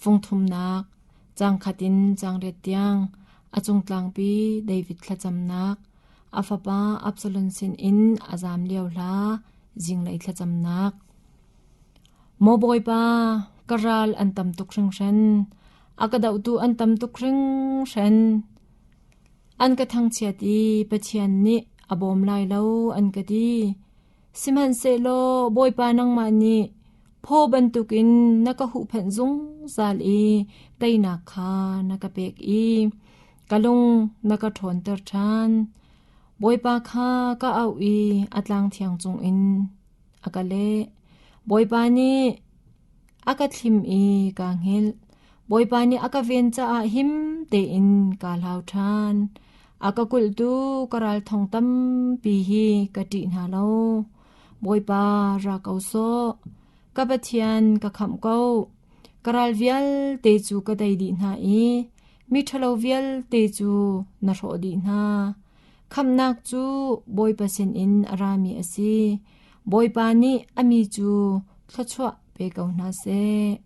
Fungthumnak, caang khat in caang riat tiang, a cungtlangpi David thlacamnak, a fapa Absalom sinin a zaam lio hla, zinglei thlacamnak. Maw Bawipa, ka ral an tam tuk hringhran, a ka dohtu an tam tuk hringhran. An ka thangchiat i Pathian nih a bawm lai lo an ka ti. Sihmanhsehlaw Bawipa nangmah nih phaw bantukin na ka huhphenh zungzal i teinak kha na ka pek i ka lung na ka ṭhawnter ṭhan. Bawipa kha ka auh i a tlang thiang cungin a ka leh. Bawipa nih a ka thlim i kaa hngilh. Bawipa nih a ka ven caah him tein kaa hlau ṭhan. A ka kulhtu ka ral thong tampi hi ka ṭih hna lo. Bawipa ra ko sawh. Ka Pathian ka khamh ko. Ka ral vialte cu ka tei dih hna i mi ṭhalo vialte cu na hrawh dih hna. Khamhnak cu Bawipa sinin a rami a si. Bawipa nih a mi cu thluachuah pe ko hna seh.